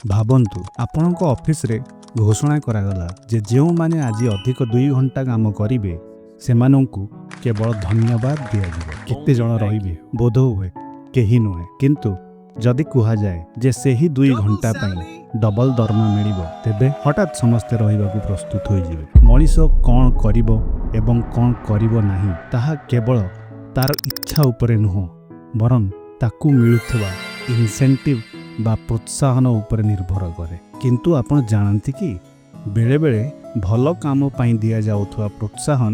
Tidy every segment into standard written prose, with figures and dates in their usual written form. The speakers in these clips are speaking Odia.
ଭାବନ୍ତୁ, ଆପଣଙ୍କ ଅଫିସରେ ଘୋଷଣା କରାଗଲା ଯେ ଯେଉଁମାନେ ଆଜି ଅଧିକ 2 ଘଣ୍ଟା କାମ କରିବେ, ସେମାନଙ୍କୁ କେବଳ ଧନ୍ୟବାଦ ଦିଆଯିବ। କେତେ ଜଣ ରହିବେ? ବୋଧହୁଏ କେହି ନୁହେଁ। କିନ୍ତୁ ଯଦି କୁହାଯାଏ ଯେ ସେହି 2 ଘଣ୍ଟା ପାଇଁ ଡବଲ ଦରମା ମିଳିବ, ତେବେ ହଠାତ୍ ସମସ୍ତେ ରହିବାକୁ ପ୍ରସ୍ତୁତ ହୋଇଯିବେ। ମଣିଷ କ'ଣ କରିବ ଏବଂ କ'ଣ କରିବ ନାହିଁ, ତାହା କେବଳ ତାର ଇଚ୍ଛା ଉପରେ ନୁହଁ, ବରଂ ତାକୁ ମିଳୁଥିବା ଇନସେଣ୍ଟିଭ୍ ବା ପ୍ରୋତ୍ସାହନ ଉପରେ ନିର୍ଭର କରେ। କିନ୍ତୁ ଆପଣ ଜାଣନ୍ତି କି, ବେଳେବେଳେ ଭଲ କାମ ପାଇଁ ଦିଆଯାଉଥିବା ପ୍ରୋତ୍ସାହନ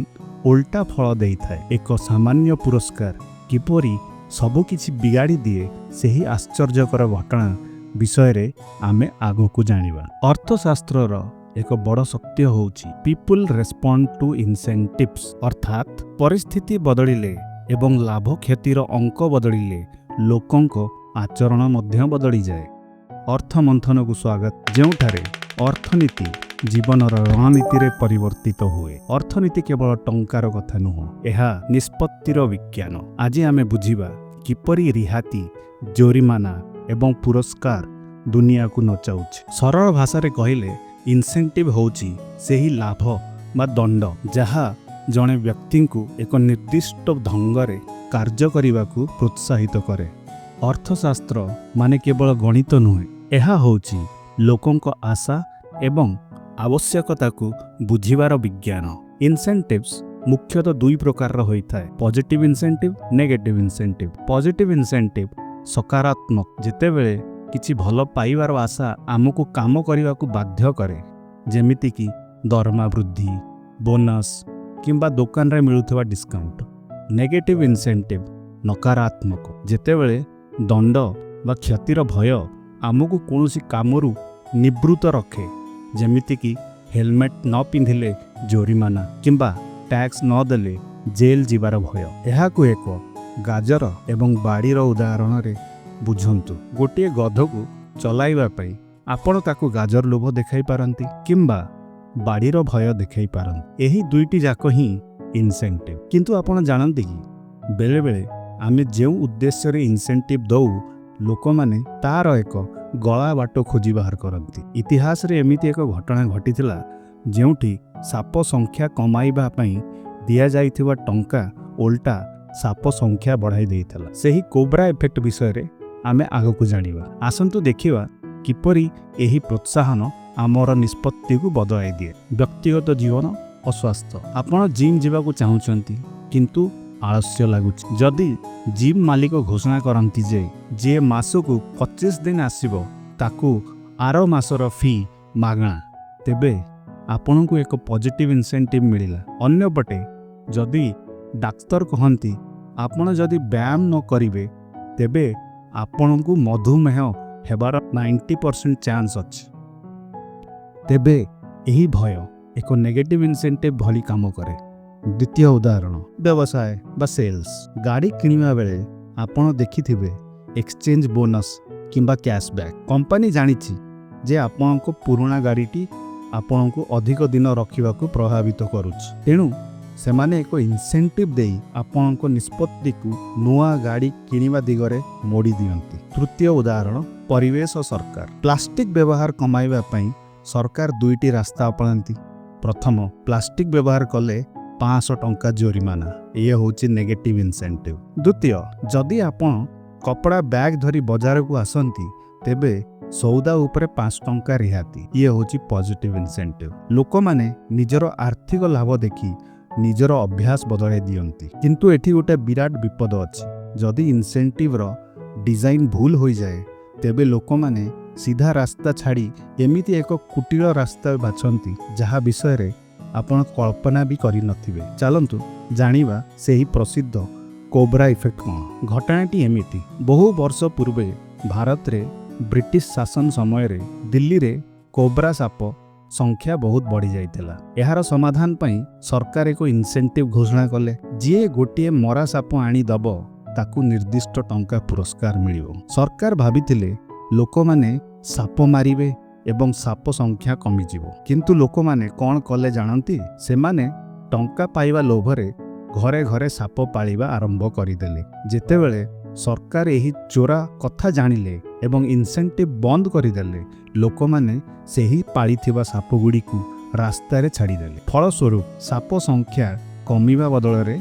ଓଲଟା ଫଳ ଦେଇଥାଏ? ଏକ ସାମାନ୍ୟ ପୁରସ୍କାର କିପରି ସବୁକିଛି ବିଗାଡ଼ି ଦିଏ, ସେହି ଆଶ୍ଚର୍ଯ୍ୟକର ଘଟଣା ବିଷୟରେ ଆମେ ଆଗକୁ ଜାଣିବା। ଅର୍ଥଶାସ୍ତ୍ରର ଏକ ବଡ଼ ସତ୍ୟ ହେଉଛି, "People respond to incentives." ଅର୍ଥାତ୍ ପରିସ୍ଥିତି ବଦଳିଲେ ଏବଂ ଲାଭ କ୍ଷତିର ଅଙ୍କ ବଦଳିଲେ ଲୋକଙ୍କ ଆଚରଣ ମଧ୍ୟ ବଦଳିଯାଏ। ଅର୍ଥମନ୍ଥନକୁ ସ୍ୱାଗତ, ଯେଉଁଠାରେ ଅର୍ଥନୀତି ଜୀବନର ରଣନୀତିରେ ପରିବର୍ତ୍ତିତ ହୁଏ। ଅର୍ଥନୀତି କେବଳ ଟଙ୍କାର କଥା ନୁହଁ, ଏହା ନିଷ୍ପତ୍ତିର ବିଜ୍ଞାନ। ଆଜି ଆମେ ବୁଝିବା କିପରି ରିହାତି, ଜୋରିମାନା ଏବଂ ପୁରସ୍କାର ଦୁନିଆକୁ ନଚାଉଛି। ସରଳ ଭାଷାରେ କହିଲେ, ଇନସେଣ୍ଟିଭ୍ ହେଉଛି ସେହି ଲାଭ ବା ଦଣ୍ଡ ଯାହା ଜଣେ ବ୍ୟକ୍ତିଙ୍କୁ ଏକ ନିର୍ଦ୍ଦିଷ୍ଟ ଢଙ୍ଗରେ କାର୍ଯ୍ୟ କରିବାକୁ ପ୍ରୋତ୍ସାହିତ କରେ। ଅର୍ଥଶାସ୍ତ୍ର ମାନେ କେବଳ ଗଣିତ ନୁହେଁ, ଏହା ହେଉଛି ଲୋକଙ୍କ ଆଶା ଏବଂ ଆବଶ୍ୟକତାକୁ ବୁଝିବାର ବିଜ୍ଞାନ। ଇନସେଣ୍ଟିଭ୍ସ ମୁଖ୍ୟତଃ ଦୁଇ ପ୍ରକାରର ହୋଇଥାଏ: positive incentive, negative incentive. Positive incentive ସକାରାତ୍ମକ, ଯେତେବେଳେ କିଛି ଭଲ ପାଇବାର ଆଶା ଆମକୁ କାମ କରିବାକୁ ବାଧ୍ୟ କରେ, ଯେମିତିକି ଦରମା ବୃଦ୍ଧି, ବୋନସ୍ କିମ୍ବା ଦୋକାନରେ ମିଳୁଥିବା ଡିସ୍କାଉଣ୍ଟ। ନେଗେଟିଭ୍ ଇନସେଣ୍ଟିଭ୍ ନକାରାତ୍ମକ, ଯେତେବେଳେ ଦଣ୍ଡ ବା କ୍ଷତିର ଭୟ ଆମକୁ କୌଣସି କାମରୁ ନିବୃତ୍ତ ରଖେ, ଯେମିତିକି ହେଲମେଟ୍ ନ ପିନ୍ଧିଲେ ଜୋରିମାନା କିମ୍ବା ଟ୍ୟାକ୍ସ ନ ଦେଲେ ଜେଲ୍ ଯିବାର ଭୟ। ଏହାକୁ ଏକ ଗାଜର ଏବଂ ବାଡ଼ିର ଉଦାହରଣରେ ବୁଝନ୍ତୁ। ଗୋଟିଏ ଗଧକୁ ଚଲାଇବା ପାଇଁ ଆପଣ ତାକୁ ଗାଜର ଲୋଭ ଦେଖାଇ ପାରନ୍ତି କିମ୍ବା ବାଡ଼ିର ଭୟ ଦେଖାଇ ପାରନ୍ତି। ଏହି ଦୁଇଟି ଯାକ ହିଁ ଇନସେଣ୍ଟିଭ୍। କିନ୍ତୁ ଆପଣ ଜାଣନ୍ତି କି, ବେଳେବେଳେ ଆମେ ଯେଉଁ ଉଦ୍ଦେଶ୍ୟରେ ଇନସେଣ୍ଟିଭ୍ ଦଉ, ଲୋକମାନେ ତାର ଏକ ଗଳା ବାଟ ଖୋଜି ବାହାର କରନ୍ତି। ଇତିହାସରେ ଏମିତି ଏକ ଘଟଣା ଘଟିଥିଲା, ଯେଉଁଠି ସାପ ସଂଖ୍ୟା କମାଇବା ପାଇଁ ଦିଆଯାଇଥିବା ଟଙ୍କା ଓଲଟା ସାପ ସଂଖ୍ୟା ବଢ଼ାଇ ଦେଇଥିଲା। ସେହି କୋବ୍ରା ଇଫେକ୍ଟ ବିଷୟରେ ଆମେ ଆଗକୁ ଜାଣିବା। ଆସନ୍ତୁ ଦେଖିବା କିପରି ଏହି ପ୍ରୋତ୍ସାହନ ଆମର ନିଷ୍ପତ୍ତିକୁ ବଦଳାଇ ଦିଏ। ବ୍ୟକ୍ତିଗତ ଜୀବନ ଓ ସ୍ୱାସ୍ଥ୍ୟ। ଆପଣ ଜିମ୍ ଯିବାକୁ ଚାହୁଁଛନ୍ତି, କିନ୍ତୁ ଆଳସ୍ୟ ଲାଗୁଛି। ଯଦି ଜିମ୍ ମାଲିକ ଘୋଷଣା କରନ୍ତି ଯେ ଯିଏ ମାସକୁ 25 ଦିନ ଆସିବ, ତାକୁ ଆର ମାସର ଫି ମାଗଣା, ତେବେ ଆପଣଙ୍କୁ ଏକ ପଜିଟିଭ୍ ଇନସେଣ୍ଟିଭ୍ ମିଳିଲା। ଅନ୍ୟପଟେ ଯଦି ଡାକ୍ତର କହନ୍ତି, ଆପଣ ଯଦି ବ୍ୟାୟାମ ନ କରିବେ, ତେବେ ଆପଣଙ୍କୁ ମଧୁମେହ ହେବାର 90% ଚାନ୍ସ ଅଛି, ତେବେ ଏହି ଭୟ ଏକ ନେଗେଟିଭ୍ ଇନସେଣ୍ଟିଭ୍ ଭଳି କାମ କରେ। ଦ୍ୱିତୀୟ ଉଦାହରଣ, ବ୍ୟବସାୟ ବା ସେଲ୍ସ। ଗାଡ଼ି କିଣିବା ବେଳେ ଆପଣ ଦେଖିଥିବେ ଏକ୍ସଚେଞ୍ଜ ବୋନସ୍ କିମ୍ବା କ୍ୟାସବ୍ୟାକ୍। କମ୍ପାନୀ ଜାଣିଛି ଯେ ଆପଣଙ୍କ ପୁରୁଣା ଗାଡ଼ିଟି ଆପଣଙ୍କୁ ଅଧିକ ଦିନ ରଖିବାକୁ ପ୍ରଭାବିତ କରୁଛି। ତେଣୁ ସେମାନେ ଏକ ଇନସେଣ୍ଟିଭ୍ ଦେଇ ଆପଣଙ୍କ ନିଷ୍ପତ୍ତିକୁ ନୂଆ ଗାଡ଼ି କିଣିବା ଦିଗରେ ମୋଡ଼ି ଦିଅନ୍ତି। ତୃତୀୟ ଉଦାହରଣ, ପରିବେଶ ସରକାର। ପ୍ଲାଷ୍ଟିକ୍ ବ୍ୟବହାର କମାଇବା ପାଇଁ ସରକାର ଦୁଇଟି ରାସ୍ତା ଆପଣାନ୍ତି। ପ୍ରଥମ, ପ୍ଲାଷ୍ଟିକ୍ ବ୍ୟବହାର କଲେ 500 ଟଙ୍କା ଜୋରିମାନା। ଇଏ ହେଉଛି ନେଗେଟିଭ୍ ଇନସେଣ୍ଟିଭ୍। ଦ୍ୱିତୀୟ, ଯଦି ଆପଣ କପଡ଼ା ବ୍ୟାଗ୍ ଧରି ବଜାରକୁ ଆସନ୍ତି, ତେବେ ସଉଦା ଉପରେ 5 ଟଙ୍କା ରିହାତି। ଇଏ ହେଉଛି ପଜିଟିଭ୍ ଇନସେଣ୍ଟିଭ୍। ଲୋକମାନେ ନିଜର ଆର୍ଥିକ ଲାଭ ଦେଖି ନିଜର ଅଭ୍ୟାସ ବଦଳାଇ ଦିଅନ୍ତି। କିନ୍ତୁ ଏଠି ଗୋଟେ ବିରାଟ ବିପଦ ଅଛି। ଯଦି ଇନସେଣ୍ଟିଭର ଡିଜାଇନ୍ ଭୁଲ ହୋଇଯାଏ, ତେବେ ଲୋକମାନେ ସିଧା ରାସ୍ତା ଛାଡ଼ି ଏମିତି ଏକ କୁଟିଳ ରାସ୍ତା ବାଛନ୍ତି, ଯାହା ବିଷୟରେ ଆପଣ କଳ୍ପନା ବି କରିନଥିବେ। ଚାଲନ୍ତୁ ଜାଣିବା ସେହି ପ୍ରସିଦ୍ଧ କୋବ୍ରା ଇଫେକ୍ଟ କ'ଣ। ଘଟଣାଟି ଏମିତି। ବହୁ ବର୍ଷ ପୂର୍ବେ ଭାରତରେ ବ୍ରିଟିଶ ଶାସନ ସମୟରେ ଦିଲ୍ଲୀରେ କୋବ୍ରା ସାପ ସଂଖ୍ୟା ବହୁତ ବଢ଼ିଯାଇଥିଲା। ଏହାର ସମାଧାନ ପାଇଁ ସରକାର ଏକ ଇନସେଣ୍ଟିଭ୍ ଘୋଷଣା କଲେ। ଯିଏ ଗୋଟିଏ ମରା ସାପ ଆଣିଦେବ, ତାକୁ ନିର୍ଦ୍ଦିଷ୍ଟ ଟଙ୍କା ପୁରସ୍କାର ମିଳିବ। ସରକାର ଭାବିଥିଲେ ଲୋକମାନେ ସାପ ମାରିବେ ଏବଂ ସାପ ସଂଖ୍ୟା କମିଯିବ। କିନ୍ତୁ ଲୋକମାନେ କ'ଣ କଲେ ଜାଣନ୍ତି? ସେମାନେ ଟଙ୍କା ପାଇବା ଲୋଭରେ ଘରେ ଘରେ ସାପ ପାଳିବା ଆରମ୍ଭ କରିଦେଲେ। ଯେତେବେଳେ ସରକାର ଏହି ଚୋରା କଥା ଜାଣିଲେ ଏବଂ ଇନସେଣ୍ଟିଭ୍ ବନ୍ଦ କରିଦେଲେ, ଲୋକମାନେ ସେହି ପାଳିଥିବା ସାପଗୁଡ଼ିକୁ ରାସ୍ତାରେ ଛାଡ଼ିଦେଲେ। ଫଳସ୍ୱରୂପ ସାପ ସଂଖ୍ୟା କମିବା ବଦଳରେ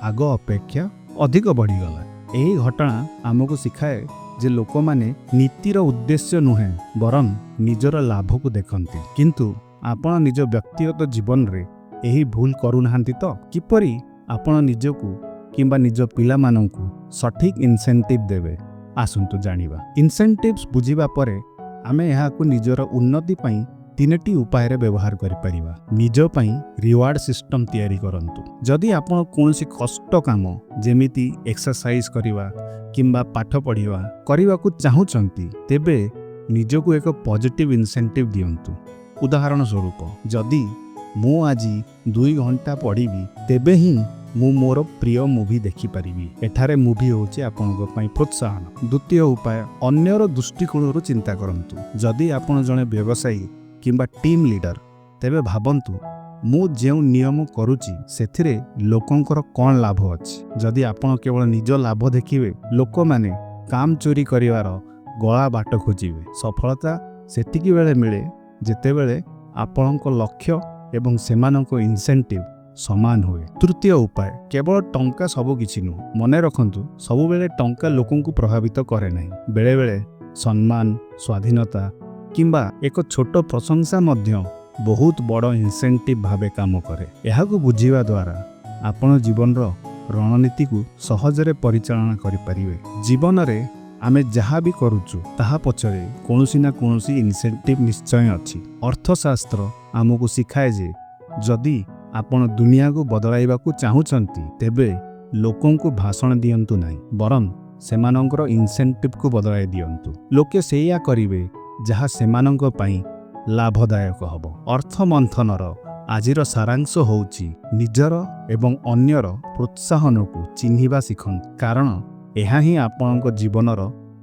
ଆଗ ଅପେକ୍ଷା ଅଧିକ ବଢ଼ିଗଲା। ଏହି ଘଟଣା ଆମକୁ ଶିଖାଏ ଯେ ଲୋକମାନେ ନୀତିର ଉଦ୍ଦେଶ୍ୟ ନୁହେଁ, ବରଂ ନିଜର ଲାଭକୁ ଦେଖନ୍ତି। କିନ୍ତୁ ଆପଣ ନିଜ ବ୍ୟକ୍ତିଗତ ଜୀବନରେ ଏହି ଭୁଲ କରୁନାହାନ୍ତି ତ? କିପରି ଆପଣ ନିଜକୁ କିମ୍ବା ନିଜ ପିଲାମାନଙ୍କୁ ସଠିକ୍ ଇନସେଣ୍ଟିଭ୍ ଦେବେ, ଆସନ୍ତୁ ଜାଣିବା। ଇନସେଣ୍ଟିଭ୍ସ ବୁଝିବା ପରେ ଆମେ ଏହାକୁ ନିଜର ଉନ୍ନତି ପାଇଁ ତିନିଟି ଉପାୟରେ ବ୍ୟବହାର କରିପାରିବା। ନିଜ ପାଇଁ ରିୱାର୍ଡ ସିଷ୍ଟମ ତିଆରି କରନ୍ତୁ। ଯଦି ଆପଣ କୌଣସି କଷ୍ଟ କାମ, ଯେମିତି ଏକ୍ସରସାଇଜ କରିବା କିମ୍ବା ପାଠ ପଢ଼ିବା କରିବାକୁ ଚାହୁଁଛନ୍ତି, ତେବେ ନିଜକୁ ଏକ ପଜିଟିଭ୍ ଇନସେଣ୍ଟିଭ୍ ଦିଅନ୍ତୁ। ଉଦାହରଣ ସ୍ୱରୂପ, ଯଦି ମୁଁ ଆଜି 2 ଘଣ୍ଟା ପଢ଼ିବି, ତେବେ ହିଁ ମୁଁ ମୋର ପ୍ରିୟ ମୁଭି ଦେଖିପାରିବି। ଏଠାରେ ମୁଭି ହେଉଛି ଆପଣଙ୍କ ପାଇଁ ପ୍ରୋତ୍ସାହନ। ଦ୍ୱିତୀୟ ଉପାୟ, ଅନ୍ୟର ଦୃଷ୍ଟିକୋଣରୁ ଚିନ୍ତା କରନ୍ତୁ। ଯଦି ଆପଣ ଜଣେ ବ୍ୟବସାୟୀ କିମ୍ବା ଟିମ୍ ଲିଡର, ତେବେ ଭାବନ୍ତୁ, ମୁଁ ଯେଉଁ ନିୟମ କରୁଛି ସେଥିରେ ଲୋକଙ୍କର କ'ଣ ଲାଭ ଅଛି? ଯଦି ଆପଣ କେବଳ ନିଜ ଲାଭ ଦେଖିବେ, ଲୋକମାନେ କାମ ଚୋରି କରିବାର ଗଳା ବାଟ ଖୋଜିବେ। ସଫଳତା ସେତିକି ବେଳେ ମିଳେ ଯେତେବେଳେ ଆପଣଙ୍କ ଲକ୍ଷ୍ୟ ଏବଂ ସେମାନଙ୍କ ଇନସେଣ୍ଟିଭ୍ ସମାନ ହୁଏ। ତୃତୀୟ ଉପାୟ, କେବଳ ଟଙ୍କା ସବୁ କିଛି ନୁହଁ। ମନେ ରଖନ୍ତୁ, ସବୁବେଳେ ଟଙ୍କା ଲୋକଙ୍କୁ ପ୍ରଭାବିତ କରେ ନାହିଁ। ବେଳେବେଳେ ସମ୍ମାନ, ସ୍ୱାଧୀନତା କିମ୍ବା ଏକ ଛୋଟ ପ୍ରଶଂସା ମଧ୍ୟ ବହୁତ ବଡ଼ ଇନସେଣ୍ଟିଭ୍ ଭାବେ କାମ କରେ। ଏହାକୁ ବୁଝିବା ଦ୍ୱାରା ଆପଣ ଜୀବନର ରଣନୀତିକୁ ସହଜରେ ପରିଚାଳନା କରିପାରିବେ। ଜୀବନରେ ଆମେ ଯାହା ବି କରୁଛୁ, ତାହା ପଛରେ କୌଣସି ନା କୌଣସି ଇନସେଣ୍ଟିଭ୍ ନିଶ୍ଚୟ ଅଛି। ଅର୍ଥଶାସ୍ତ୍ର ଆମକୁ ଶିଖାଏ ଯେ ଯଦି ଆପଣ ଦୁନିଆକୁ ବଦଳାଇବାକୁ ଚାହୁଁଛନ୍ତି, ତେବେ ଲୋକଙ୍କୁ ଭାଷଣ ଦିଅନ୍ତୁ ନାହିଁ, ବରଂ ସେମାନଙ୍କର ଇନସେଣ୍ଟିଭକୁ ବଦଳାଇ ଦିଅନ୍ତୁ। ଲୋକେ ସେଇଆ କରିବେ ଯାହା ସେମାନଙ୍କ ପାଇଁ ଲାଭଦାୟକ ହେବ। ଅର୍ଥମନ୍ଥନର ଆଜିର ସାରାଂଶ ହେଉଛି, ନିଜର ଏବଂ ଅନ୍ୟର ପ୍ରୋତ୍ସାହନକୁ ଚିହ୍ନିବା ଶିଖନ୍ତୁ, କାରଣ ଏହା ହିଁ ଆପଣଙ୍କ ଜୀବନର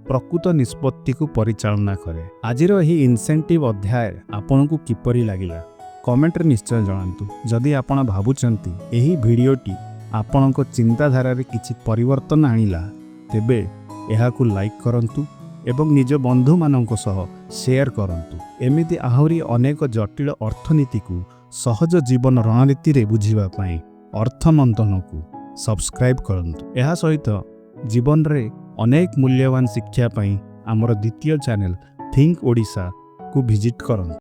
ପ୍ରକୃତ ନିଷ୍ପତ୍ତିକୁ ପରିଚାଳନା କରେ। ଆଜିର ଏହି ଇନସେଣ୍ଟିଭ୍ ଅଧ୍ୟାୟ ଆପଣଙ୍କୁ କିପରି ଲାଗିଲା, କମେଣ୍ଟରେ ନିଶ୍ଚୟ ଜଣାନ୍ତୁ। ଯଦି ଆପଣ ଭାବୁଛନ୍ତି ଏହି ଭିଡ଼ିଓଟି ଆପଣଙ୍କ ଚିନ୍ତାଧାରାରେ କିଛି ପରିବର୍ତ୍ତନ ଆଣିଲା, ତେବେ ଏହାକୁ ଲାଇକ୍ କରନ୍ତୁ ଏବଂ ନିଜ ବନ୍ଧୁମାନଙ୍କ ସହ ସେୟାର କରନ୍ତୁ। ଏମିତି ଆହୁରି ଅନେକ ଜଟିଳ ଅର୍ଥନୀତିକୁ ସହଜ ଜୀବନ ରଣନୀତିରେ ବୁଝିବା ପାଇଁ ଅର୍ଥମନ୍ଥନକୁ ସବସ୍କ୍ରାଇବ୍ କରନ୍ତୁ। ଏହା ସହିତ ଜୀବନରେ ଅନେକ ମୂଲ୍ୟବାନ ଶିକ୍ଷା ପାଇଁ ଆମର ଦ୍ୱିତୀୟ ଚ୍ୟାନେଲ ଥିଙ୍କ ଓଡ଼ିଶାକୁ ଭିଜିଟ୍ କରନ୍ତୁ।